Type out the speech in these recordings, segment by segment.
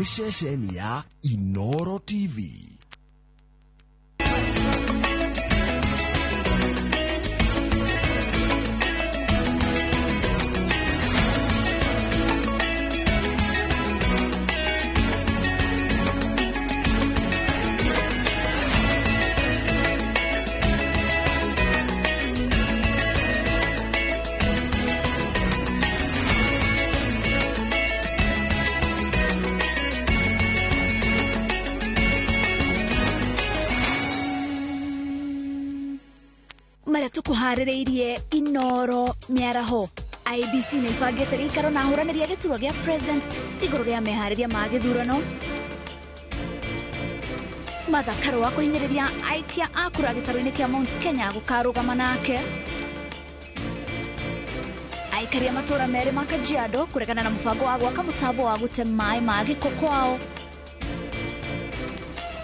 Ceceni ya Inoro TV. Maria tukuharĩrĩirie Inoro mĩaraho. IEBC nĩ ibangĩte gĩikaro na ahũranĩri a gĩturwa gĩa president igũrũ rĩa meharĩria ma gĩthurano. Martha Karua kũhinyĩrĩria aikia a kura gĩtarũ-inĩ kĩa Mount Kenya gũkarũgama nake. Aikaria matũra merĩ ma Kajiado kũregana na mũbango wa gwaka mũtambo wa gũte maĩ ma gĩko kwao.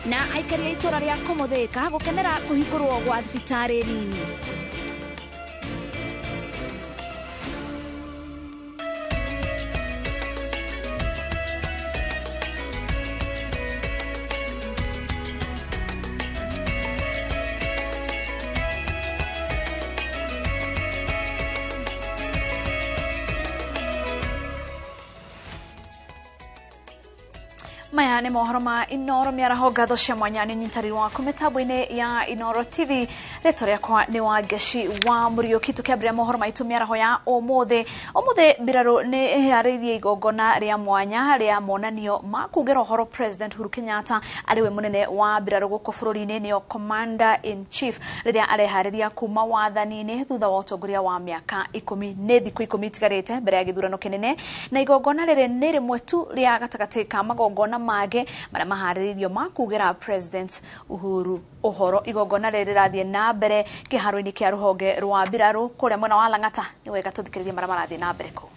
Na aikaria itũra rĩa Komothĩka gũkenera kũhingũrwo gwa thibitarĩ nini. Maya nĩ mohoro ma Inoro mĩaraho. Ngatho cia mwanya nĩ ũnyitari waku mĩtambo-inĩ ya Inoro TV. Rĩtwa rĩakwa nĩ Wangeci wa Mũriũki. Tũkĩambĩrĩria mohoro maitũ mĩaraho ya ũmũthĩ. Ũmũthĩ mbirarũ nĩ ĩharĩirie igongona rĩa mwanya rĩa monanio ma kugĩra ũhoro President Uhuru Kenyatta arĩ we mũnene wa mbirarũ gũkũ bũrũri-inĩ, nĩo Commander in Chief, rĩrĩa areharĩria kuma wathani-inĩ thutha wa ũtongoria wa mĩaka 10. Nĩ thikũ 10 itigarĩte mbere ya gĩthurano kĩnene, na igongona rĩrĩ nĩ rĩmwe tu rĩa gatagatĩ ka magongona mangĩ marĩa maharĩrĩirio ma kugĩra President Uhuru ũhoro. Igongona rĩrĩ rĩrathiĩ na mbere kĩharo-inĩ kĩa rũhonge rwa mbirarũ kũrĩa mwena wa Lang'ata. Nĩ wega tũthikĩrĩrie marĩa marathiĩ na mbere kũu.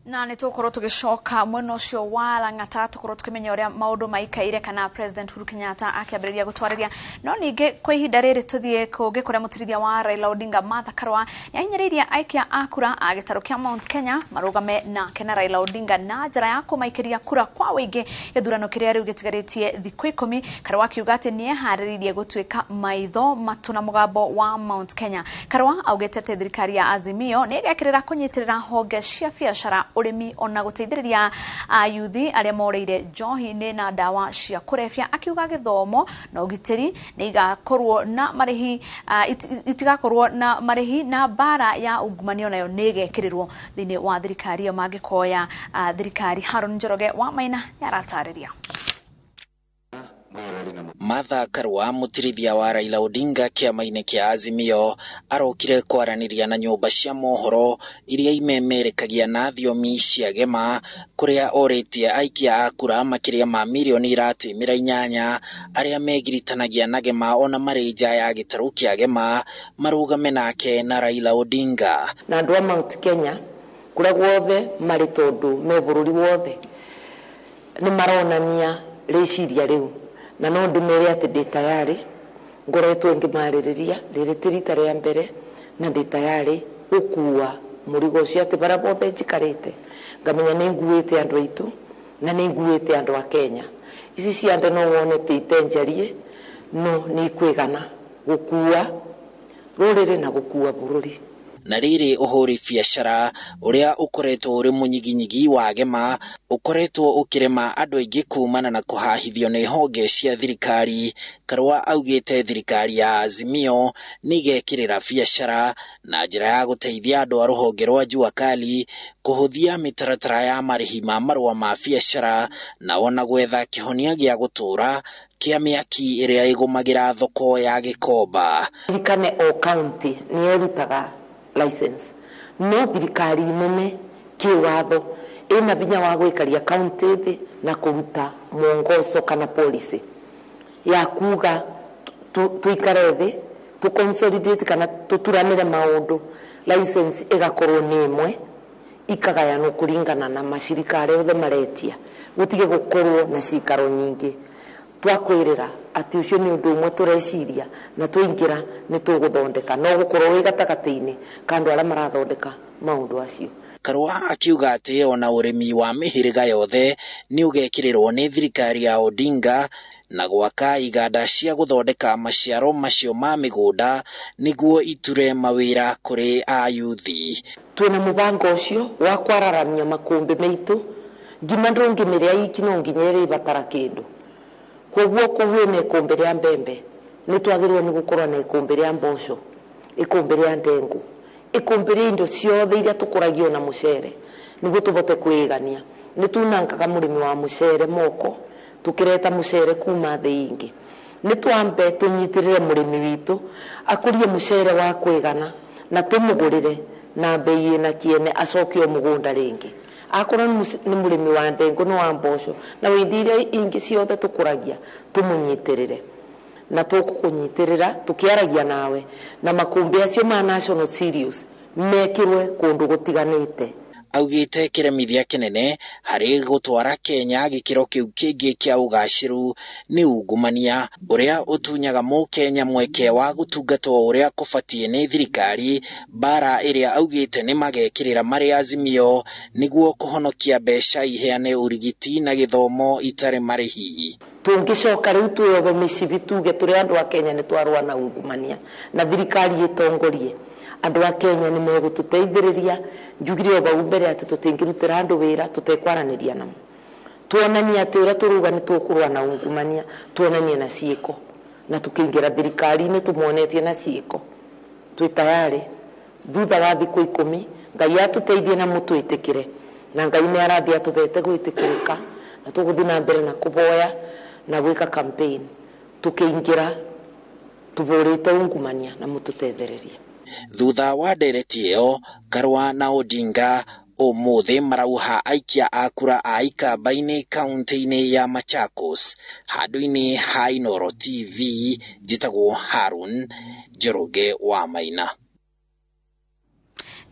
Na nĩ tũgũkorwo tũgĩcoka mwena ũcio wa Lang'ata, tũkorwo tũkĩmenya ũrĩa maũndũ maikaire kana President Uhuru Kenyatta akĩambĩrĩria gũtwarĩria. No ningĩ kwa ihinda rĩrĩ tũthiĩ kũngĩ kũrĩa mũtirithia wa Raila Odinga Martha Karua nĩahinyĩrĩirie aikia a kura a gĩtarũ kĩa Mount Kenya marũgame nake na Raila Odinga na njĩra ya kũmaikĩria kura kwa ũingĩ gĩthurano kĩrĩa rĩu gĩtigarĩtie thikũ 10. Karua akiuga atĩ nĩeharĩrĩirie gũtuĩka maitho, matũ na mũgambo wa Mount Kenya. Karua augĩte atĩ thirikari ya Azimio nĩ ĩgekĩrĩra kũnyitĩrĩra honge cia biacara, ũrĩmi ona gũteithĩrĩria ayuthi arĩa morĩire njohi-inĩ na ndawa cia kũrebia. Akiuga gĩthomo na ũgitĩri nĩ igakorwo na marĩhi, itigakorwo na marĩhi, na mbara ya ungumania nayo nĩ ĩgekĩrĩrwo thĩinĩ wa thirikari ĩyo mangĩkoya thirikari. Haron Njoroge wa Maina nĩaratarĩria. Martha Karua mũtirithia wa Raila Odinga kĩama-inĩ kĩa Azimio arokire kwaranĩria na nyũmba cia mohoro iria imemerekagia na thiomi cia Gema kũrĩa orĩtie aikia a kura makĩria ma mirioni iratimĩra 8 arĩa megiritanagia na Gema ona marĩ nja ya gĩtarũ kĩa Gema marũgame nake na Raila Odinga. Na andũ a Mount Kenya kũrĩa guothe marĩ tondũ me bũrũri wothe nĩ maronania rĩciria rĩu, na no ndĩmere atĩ ndĩ tayarĩ, ngoretwo ngĩmarĩrĩria rĩrĩ ti rita rĩa mbere, na ndĩ tayarĩ gũkua mũrigo ũcio atĩ barĩa bothe njikarĩte ngamenya nĩ nguĩte andũ aitũ na nĩ nguĩte andũ a Kenya. Ici ciande no wone ti ite njarie No nĩ ikwĩgana gũkua rũrĩrĩ na gũkua bũrũri. Na rĩrĩ ũhũri biacara ũrĩa ũkoretwo ũrĩ mũnyiginyigi wa Gema ũkoretwo ũkĩrema andũ aingĩ kumana na kũhahithio nĩ honge cia thirikari. Karua augĩte thirikari ya Azimio nĩ ĩgekĩrĩra biacara na njĩra ya gũteithia andũ a rũhonge rwa Jua Kali kũhũthia mĩtaratara ya marĩhi ma marũa ma biacara na ona gwetha kĩhonia gĩa gũtũũra kĩa mĩaki ĩrĩa ĩgũmagĩra thoko ya Gĩkomba. Ririkane o county nĩ ĩrutaga license, no thirikari nene kĩwatho ĩna binya wa gwĩkaria county thĩ na kũruta mwongozo kana policy ya kuga tuikare thĩ tu consolidate kana tuturanĩre maũndũ, license ĩgakorwo nĩ ĩmwe ikagayanwo kũringana na macirika arĩa othe maretia, gũtige gũkorwo na cikaro nyingĩ. Twakwĩrĩra atĩ ũcio nĩ ũndũ ũmwe tũreciria na twaingĩra nĩ tũgũthondeka, no gũkorwo wĩ gatagatĩ-inĩ ka andũ arĩa marathondeka maũndũ acio. Karua akiuga atĩ ona ũrĩmi wa mĩhĩrĩga yothe nĩ ũgekĩrĩrwo nĩ thirikari ya Odinga na gwaka iganda cia gũthondeka maciaro macio ma mĩgũnda nĩguo iture mawĩra kũrĩ ayuthi. Twĩna mũbango ũcio wa kwararamia makũmbĩ maitũ ngima ndũngĩmĩrĩa iki no nginya ĩrĩbatara kĩndũ. Koguo kũu nĩ ikũmbĩ rĩa mbembe nĩ twagĩrĩirwo nĩ gũkorwo na ikũmbĩ rĩa mboco, ikũmbĩ rĩa ndengũ, ikũmbĩ rĩa indo ciothe iria tũkũragio na mũcere nĩguo tũbote kwĩigania. Nĩ tunangaga mũrĩmi wa mũcere moko tũkĩreta mũcere kuma thĩ ingĩ. Nĩ twambe tũnyitĩrĩre mũrĩmi witũ akũrie mũcere wa kwĩgana na tũmũgũrĩre na mbei ĩna kĩene acoke o mũgũnda rĩngĩ. Akorwo nĩ mũrĩmi wa ndengũ na wa mboco na wa indo iria ingĩ ciothe tũkũragia tũmũnyitĩrĩre, na tũkũkũnyitĩrĩra tũkĩaragia nawe na makũmbĩ acio ma national cereals mekĩrwe kũndũ gũtiganĩte. Augĩte kĩremithia kĩnene harĩ gũtwara Kenya gĩkĩro kĩu kĩngĩ kĩa ũgacĩru nĩ ungumania ũrĩa ũtunyaga mũkenya mweke wa gũtungatwo ũrĩa kũbatiĩ nĩ thirikari, mbara ĩrĩa augĩte nĩ magekĩrĩra marĩ Azimio nĩguo kũhonokia mbeca iheane ũrigiti na gĩthomo itarĩ marĩhi. Tũngĩcoka rĩu twĩyobe mĩcibi tuge tũrĩ andũ a Kenya nĩ twarũa na ungumania na thirikari ĩtongorie andũ a Kenya nĩ megũtũteithĩrĩria. Njugire o bau mbere atĩ tũtingĩrutĩra andũ wĩra tũtekwaranĩria namo, tuonanie atĩ ũrĩa tũruga nĩ tũkũrũa na ungumania, tuonanie na ciĩko, na tũkĩingĩra thirikari-inĩ tũmonetie na ciĩko. Twĩ tayarĩ thutha wa thikũ 10 Ngai atũteithie na mũtwĩtĩkĩre, na Ngai nĩ arathiĩ atũbete gwĩtĩkĩrĩka, na tũgũthiĩ na mbere na kũboya na gwĩka campaign tũkĩingĩra tũbũrĩte ungumania na mũtũtethererie. Thutha wa ndereti ĩyo, Karua na Odinga ũmũthĩ marauha aikia a kura a Ikamba-inĩ kaunti-inĩ ya Machakos. Handũ-inĩ ha Inooro TV, njĩtagwo Harun Njoroge wa Maina.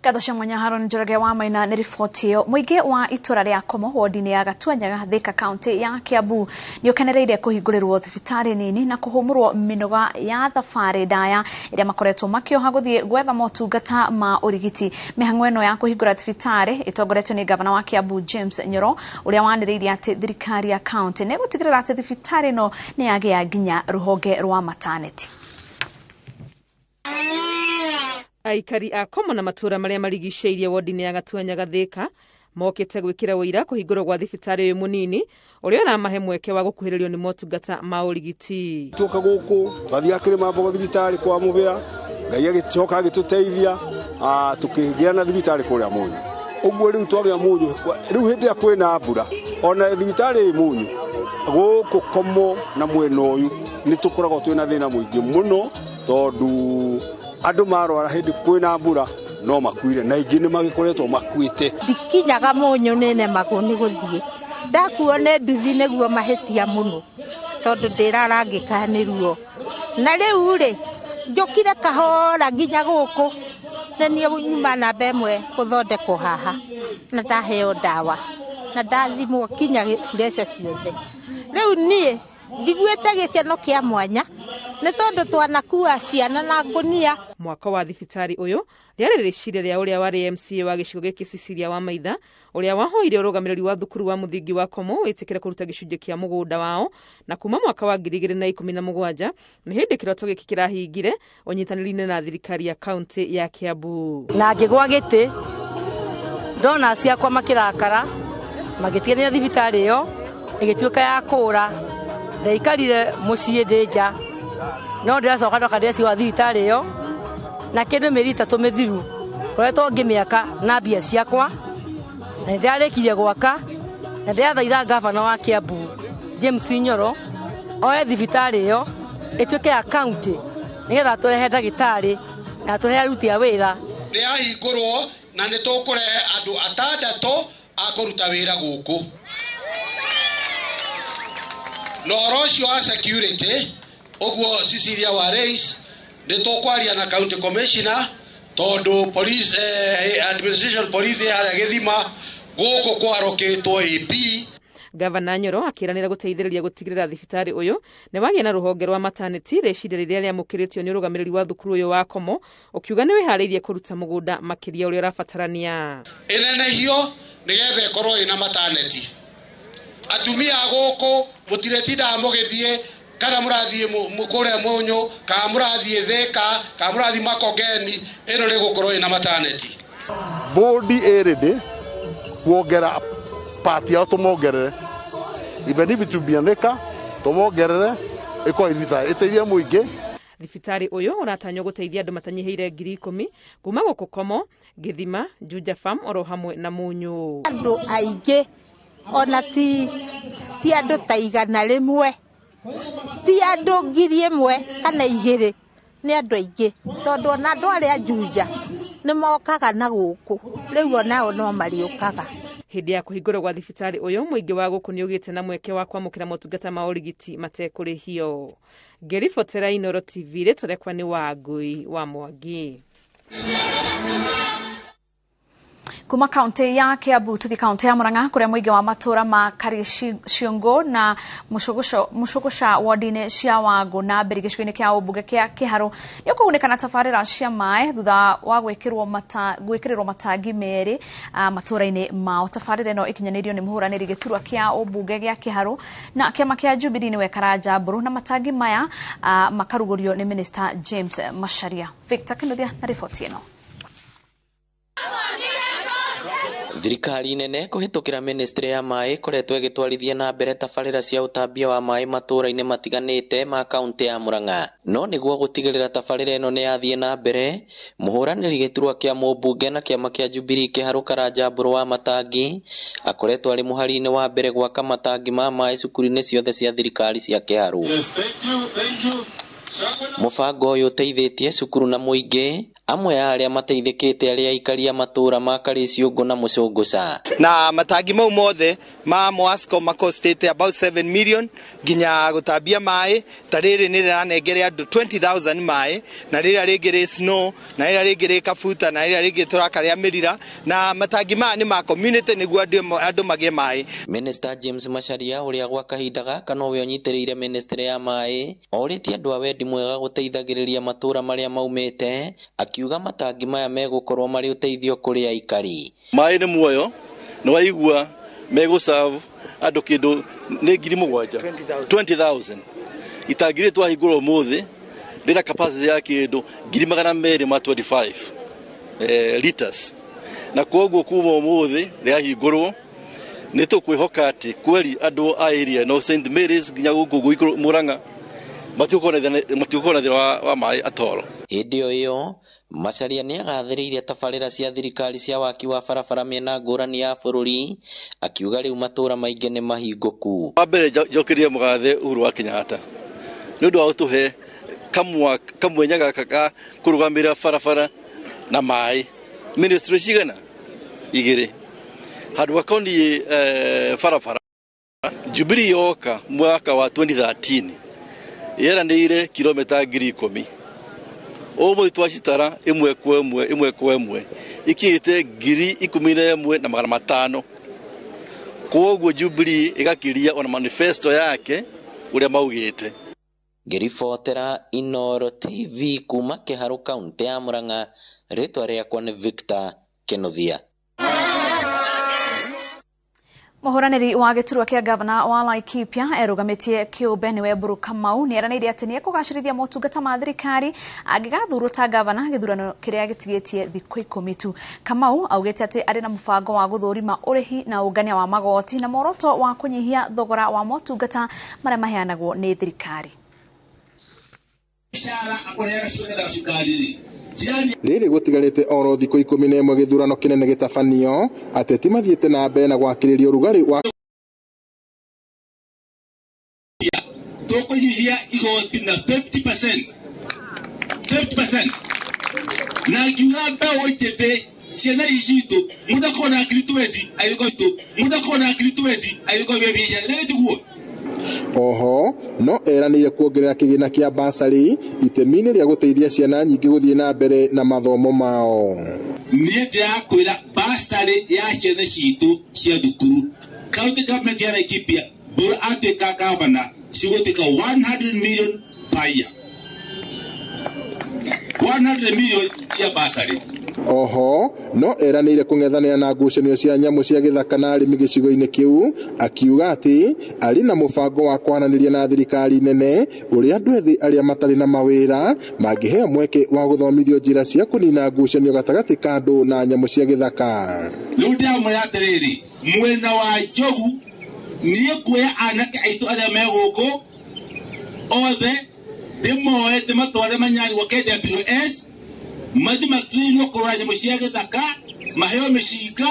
Ngatho cia mwanya Haron Njoroge wa Maina nĩ riboti ĩyo. Mũingĩ wa itũra rĩa Komo wodi-inĩ ya Gatuanyaga Thika kaunti ya Kiambu nĩ ũkenereire kũhingũrĩrwo thibitarĩ nini na kũhũmũrwo mĩnoga ya thabarĩ ndaya ĩrĩa makoretwo makĩoha gũthiĩ gwetha motungata ma ũrigiti. Mĩhang'o ĩno ya kũhingũra thibitarĩ ĩtongoretio nĩ gavana wa Kiambu James Nyoro ũrĩa wanĩrĩirie atĩ thirikari ya kaunti nĩ ĩgũtigĩrĩra atĩ thibitarĩ ĩno nĩ yagĩa nginya rũhonge rwa mataneti. Aikari a Komo na matũũra marĩa marigicĩirie wodi-inĩ ya Gatuanyaga Thika mokĩte gwĩkĩra ũira kũhingũrwo gwa thibitarĩ ũyũ mũnini ũrĩa ũramahe mweke wa gũkuhĩrĩrio nĩ motungata ma ũrigiti. Tuoka gũkũ twathiaga kĩrĩma mbogo thibitarĩ kwa Mũbĩa, Ngai agĩcoka agĩtũteithia tũkĩgĩa na thibitarĩ kũrĩa Mũnyũ. Ũguo rĩu twagĩa Mũnyũ, rĩu hĩndĩ ĩrĩa kwĩna mbura ona thibitarĩ ĩ Mũnyũ gũkũ Komo na mwena ũyũ nĩ tũkoragwo twĩna thĩna mũingĩ mũno tondũ andũ marwara hĩndĩ kwĩna mbura no makuire na ingĩ nĩ magĩkoretwo makuĩte. Ndikinyaga Mũnyũ nĩ nemagwo nĩ gũthiĩ, ndakuo nĩ nduthi nĩguo mahĩtia mũno tondũ ndĩrarangĩka nĩ ruo. Na rĩu rĩ njũkire kahora nginya gũkũ nĩ niĩ nyuma namba 1 gũthondekwo haha na ndaheo ndawa na ndathimwo kinya pressure ciothe. Rĩu niĩ njiguĩte gĩkeno kĩa mwanya nĩ tondũ twanakua ciana na ngũnia. Mwaka wa thibitarĩ ũyũ Rĩarĩ rĩciria rĩa ũrĩa warĩ MCA wa gĩcigo gĩkĩ Cecilia Wamaitha, ũrĩa wahoire ũrũgamĩrĩri wa thukuru wa mũthingi wa Komo wĩtĩkĩre kũruta gĩcunjĩ kĩa mũgũnda wao, na kuma mwaka wa 2017 nĩ hĩndĩ kĩroto gĩkĩ kĩrahingire ũnyitanĩri-inĩ na thirikari ya kaunti ya Kiambu. Na ngĩgwa gĩtĩ ndona ciakwa makĩrakara magĩtigania thibitarĩ ĩyo ĩgĩtuĩka ya kũra. Ndaikarire mũciĩ ndĩ nja, no ndĩracoka ndoka ndĩreciwa thibitarĩ ĩyo na kĩndũ mĩeri 3 mĩthiru ngoretwo ngĩmĩaka na mbia ciakwa, na nĩndĩrarĩkirie gwaka na ndĩrathaitha ngavana wa Kiambu James Nyoro oe thibitarĩ ĩyo ĩtuĩke ya kaunti nĩgetha atũrehe ndagĩtarĩ na atũrehe aruti a wĩra. Nĩ yahingũrwo na nĩ tũkũrehe andũ 6 a kũruta wĩra gũkũ. Na ũhoro ũcio wa security ũguo Cecilia wa Reis nĩ tũkwaria na county commissioner tondũ police, administration police harĩa gĩthima gũkũ kwarũkĩtwo AP. Gavana Nyoro akĩranĩra gũteithĩrĩria gũtigĩrĩra thibitarĩ ũyũ nĩ wagĩa na rũhonge rwa maternity, rĩciria rĩrĩa rĩamũkĩrĩtio nĩ ũrũgamĩrĩri wa thukuru ũyũ wa Komo, ũkiuga nĩ wĩharĩirie kũruta mũgũnda makĩria ũrĩa ũrabatarania. Ĩnenehio nĩgetha ĩkorwo ĩna maternity. Atumia a gũkũ mũtirĩtindaga mũgĩthiĩ kana mũrathiĩ kũrĩa Mũnyũ kana mũrathiĩ Thĩka kana mũrathiĩ Makongeni, ĩno nĩ gũkorwo ĩna maternity. Bodi ĩrĩndĩ kuongera pati yao tũmongerere, even if it will be an acre tũmongerere ĩkorwo thibitarĩ ĩteithie mũingĩ. Thibitarĩ ũyũ ũratanywo gũteithia andũ matanyihĩire 10,000 kuma gũkũ Komo, Gĩthima, Juja Farm oro hamwe na Mũnyũ. Andũ aingĩ ona ti andũ ta 100, ti andũ 1,000 kana 2, nĩ andũ aingĩ tondũ ona andũ arĩa Juja nĩ mokaga na gũkũ rĩu onao no marĩũkaga. Hĩndĩ ya kũhingũrwo gwa thibitarĩ ũyũ mũingĩ wa gũkũ nĩ ũgĩte na mweke wa kwamũkĩra motungata ma ũrigiti matekũrĩhio. Ngĩribotera Inooro TV, rĩtwa rĩakwa nĩ Wangui wa Mwangi. Kuma kaunti ya Kiambu tuthi kaunti ya Murang'a kuria muingi wa matura ma Kariciungu na Mucuguca wodi-inĩ cia Wangu na Mbiri gĩcigo-inĩ kĩa ũmbunge kĩa Kĩharũ nĩ ũkũgunĩka na tabarĩra cia maĩ thutha wa gwĩkĩrĩrwo matangi merĩ matũra-inĩ mao. Tabarĩra ĩno ĩkinyanĩirio nĩ mũhũranĩri gĩturwa kĩa ũmbunge gĩa Kĩharũ na kĩama kĩa Jubilee nĩwe Karanja Mbũrũ, na matangi maya makarugũrio nĩ Minister James Macharia. Victor Kinuthia na riboti ĩno. Thirikari nene kũhĩtũkĩra ministry ya maĩ ĩkoretwo ĩgĩtwarithia na mbere tabarĩra cia ũtambia wa maĩ matũra-inĩ matiganĩte ma kaunti ya Murang'a. No nĩguo gũtigĩrĩra tabarĩra ĩno nĩ yathiĩ na mbere, mũhũranĩri gĩturwa kĩa mũmbunge na kĩama kĩa Jubilee Kĩharũ Karanja Mbũrũ wa Matangi akoretwo arĩ mũhari-inĩ wa mbere gwaka matangi ma maĩ cukuru-inĩ ciothe cia thirikari cia Kĩharũ. Mũbango ũyũ ũteithĩtie cukuru na mũingĩ, amwe a arĩa mateithĩkĩte arĩa aikari a matũra ma Kariciungu na Mucunguca. Na matangi mau mothe ma Mwasco makostete about 7 million nginya gũtambia maĩ. Ta rĩrĩ nĩ rĩranengere andũ 20,000 maĩ, na rĩrĩa rĩngĩ rĩ snow, na rĩrĩa rĩngĩ rĩ kabuta, na rĩrĩa rĩngĩ tũrakarĩa mĩrira, na matangi maya nĩ ma community nĩguo andũ magĩe maĩ. Minister James Macharia ũrĩa gwa kahinda gaka nowe ũnyitĩrĩire ministry ya maĩ orĩtie andũ a wendi mwega gũteithagĩrĩria matũra marĩa maumĩte, akiuga matangi maya megũkorwo marĩ ũteithio kũrĩ aikari. Maĩ nĩ muoyo, nĩ waigua megũserve andũ kĩndũ nĩ 7,000 20,000 itangi rĩrĩ twahingũra ũmũthĩ rĩna capacity ya kĩndũ 225 liters, na kwoguo kuma ũmũthĩ rĩahingũrwo nĩ tũkwĩhoka atĩ kweri andũ a area no St Mary's nginya gũkũ Murang'a matigũkorwo na thĩna wa maĩ atoro. Hĩndĩ o ĩyo Macharia nĩ agathĩrĩirie tabarĩra cia thirikari cia waki wa barabara mĩena ngũrani ya bũrũri, akiuga rĩu matũra maingĩ nĩ mahingũku. Wa mbere njokerie mũgathe Uhuru wa Kenyatta nĩ ũndũ wa gũtũhe kamwenya gaka ga kũrũgamĩrĩra barabara na maĩ. Ministry cigana igĩrĩ handũ gakoniĩ barabara. Jubilee yoka mwaka wa 2013 yeranĩire kilomita 10,000. Ũmũthĩ twacitara ĩmwe kwa ĩmwe ĩmwe kwa ĩmwe ikinyĩte 11,500. Kwoguo Jubilee ĩgakiria ona manifesto yake ũrĩa maugĩte. Ngĩribotera Inooro TV kuma Kĩharũ kaũntĩ ya Murang'a, rĩtwa rĩakwa nĩ Victor Kĩnuthia. Mũhũranĩri wa gĩturwa kĩa gavana wa Laikipia erũgamĩtie kĩũmbe nĩwe Mburu Kamau nĩeranĩire atĩ nĩekũgacĩrithia motungata ma thirikari angĩgathurwo ta gavana gĩthurano kĩrĩa gĩtigĩtie thikũ 10 tu. Kamau augĩte atĩ arĩ na mũbango wa gũthũrima ũrĩhi na ũngania wa magoti na muoroto wa kũnyihia thogora wa motungata marĩa maheanagwo nĩ thirikari. Rĩrĩ gũtigarĩte oro thikũ 11 gĩthurano kĩnene gĩtabanio, ateti mathiĩte na mbere na gwakĩrĩria ũrugarĩ wa tũkũnyihia igoti na 50%, 50%, na ngiuga mbeũ njĩthĩ ciana ici citũ mũndũ akorwo na ngiri 20 agĩkorwo mũndũ akorwo na ngiri 20 agĩkorwo wĩ biacara rĩrĩ tiguo. Oho no eranĩire kuongerera kĩgĩna kĩa basarĩ itemi-inĩ rĩa gũteithia ciana nyingĩ gũthiĩ na mbere na mathomo mao. Niĩ ndĩrakwĩra basarĩ ya ciana citũ cia thukuru county government ya Laikipia Mburu atuĩka gavana cigũtuĩka 100 million per year, 100 million cia basarĩ. Oho no eranĩire kũng'ethanĩra na ngucanio cia nyamũ cia gĩthaka na arĩmi gĩcigo-inĩ kĩu, akiuga atĩ arĩ na mũbango wa kwaranĩria na thirikari nene ũrĩa andũ ethĩ arĩa matarĩ na mawĩra mangĩheo mweke wa gũthomithio njĩra cia kũnina ngucanio gatagatĩ ka andũ na nyamũ cia gĩthaka. Rĩu ndĩramwĩra atĩrĩrĩ, mwena wa Njogu niĩ nguoya anake aitũ arĩa me gũkũ othe ndĩmoe ndĩmatware Manyari gwa KWS mathi makinywo kũrora nyamũ cia gĩthaka, maheo mĩcinga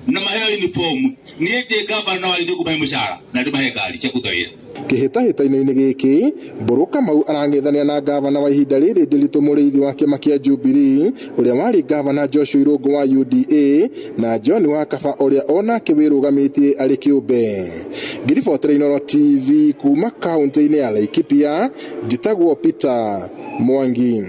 na maheo uniform. Niĩ ndĩ gavana wa ithuĩ kũmahe mũcara na ndĩmahe ngari cia kũruta wĩra. Kĩhĩtahĩtano-inĩ gĩkĩ Mburu Kamau arang'ethanĩra na gavana wa ihinda rĩrĩ Ndiritu Mũrĩithi wa kĩama kĩa Jubilee ũrĩa warĩ gavana Joshua Irũngũ wa UDA na John Wakaba ũrĩa onake wĩrũgamĩtie arĩ kĩũmbe. Ngĩribotera Inooro TV kuma kaũntĩ-inĩ ya Laikipia, njĩtagwo Peter Mwangi.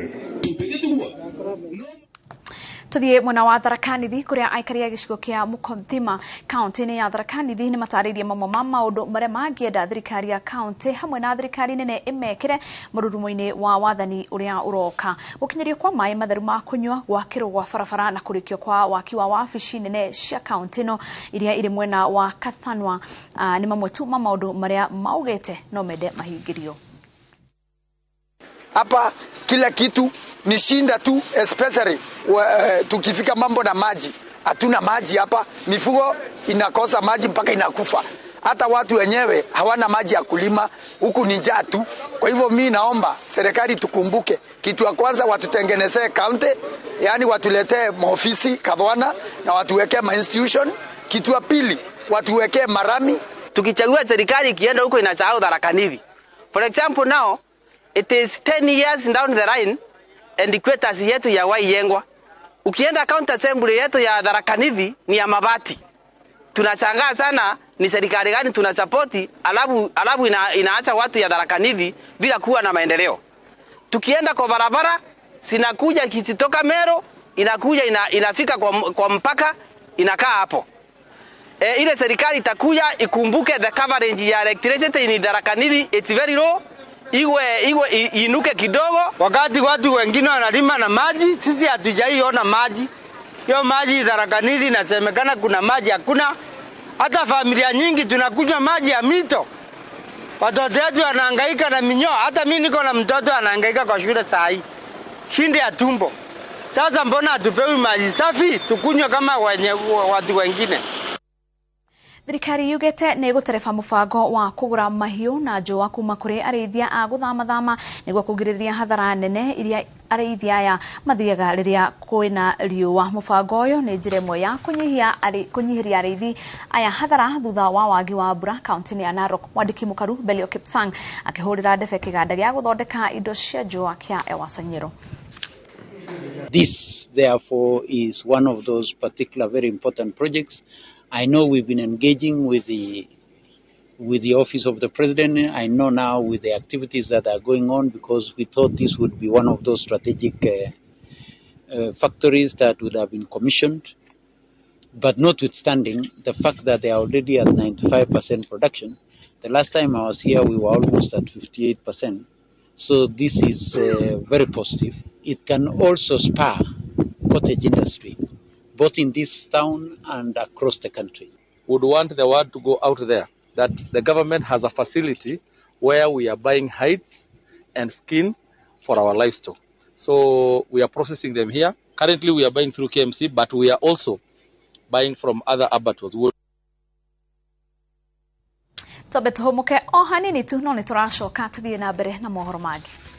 Tuthie mwena wa Tharaka Nithi kuria aikari a gĩcigo kĩa Mukomthima kaunti-inĩ ya Tharaka Nithi nĩ matarĩirie mamwe ma maũndũ marĩa mangĩenda thirikari ya kaunti hamwe na thirikari nene ĩmekĩre mũrurumo-inĩ wa wathani ũrĩa ũroka. Gũkinyĩrio kwa maĩ matheru ma kũnyua, gwakĩrwo gwa barabara na kũrĩkio kwa waki wa wabici nene cia kaunti ĩno iria irĩ mwena wa Kathanwa nĩ mamwe tu ma maũndũ marĩa maugĩte no mende mahingĩrio. Hapa kila kitu ni shinda tu, especially tukifika mambo na maji. Hatuna maji hapa, mifugo inakosa maji mpaka inakufa. Hata watu wenyewe hawana maji ya kulima, huku ni njaa tu. Kwa hivyo mimi naomba serikali tukumbuke, kitu ya kwanza watutengenezee county, yani watuletee maofisi Kathwana na watuwekee ma institution. Kitu ya pili watuwekee marami. Tukichagua serikali ikienda huko inasahau Tharaka Nithi. For example now it is 10 years down the line and equators yetu ya waiyengwa. Ukienda county assembly yetu ya Tharaka Nithi ni ya mabati. Tunashangaa sana ni serikali gani tunasapoti alafu inaacha watu ya Tharaka Nithi bila kuwa na maendeleo. Tukienda kwa barabara sinakuja kisitoka Meru inakuja inafika kwa mpaka inakaa hapo. Ile serikali itakuja ikumbuke the coverage ya electricity in Tharaka Nithi it's very low. Iwe inuke kidogo. Wakati watu wengine wanalima na maji, sisi hatujaiona maji. Hiyo maji Tharaka Nithi inasemekana kuna maji, hakuna. Hata familia nyingi tunakunywa maji ya mito. Watoto wetu wanahangaika na minyoo. Hata mimi niko na mtoto anahangaika kwa shule saa hii, shinde ya tumbo. Sasa mbona hatupewi maji safi tukunywe kama watu wengine? Thirikari yugite nĩ ĩgũtereba mũbango wa kũgũra mahiũ na njũa kuma kũrĩ arĩithia a gũthamathama nĩguo kũgirĩrĩria hathara nene iria arĩithia aya mathiaga rĩrĩa kwĩna riũa. Mũbango ũyũ nĩ njĩra ĩmwe ya kũnyihĩria arĩithi aya hathara thutha wa wagi wa mbura kaunti-inĩ ya Narok. Mwandĩki mũkaru Belio Kipsang akĩhũrĩra ndebe kĩganda gĩa gũthondeka indo cia njũa kĩa Ewaso Nyiro. This therefore is one of those particular very important projects. I know we've been engaging with the Office of the President. I know now with the activities that are going on, because we thought this would be one of those strategic factories that would have been commissioned. But notwithstanding the fact that they are already at 95% production, the last time I was here we were almost at 58%. So this is very positive. It can also spur cottage industry, both in this town and across the country. Would want the word to go out there that the government has a facility where we are buying hides and skin for our livestock. So we are processing them here. Currently we are buying through KMC, but we are also buying from other abattoirs. Twambe tũhũmũke o hanini tu, no nĩ tũracoka tũthiĩ na mbere na mohoro mangĩ.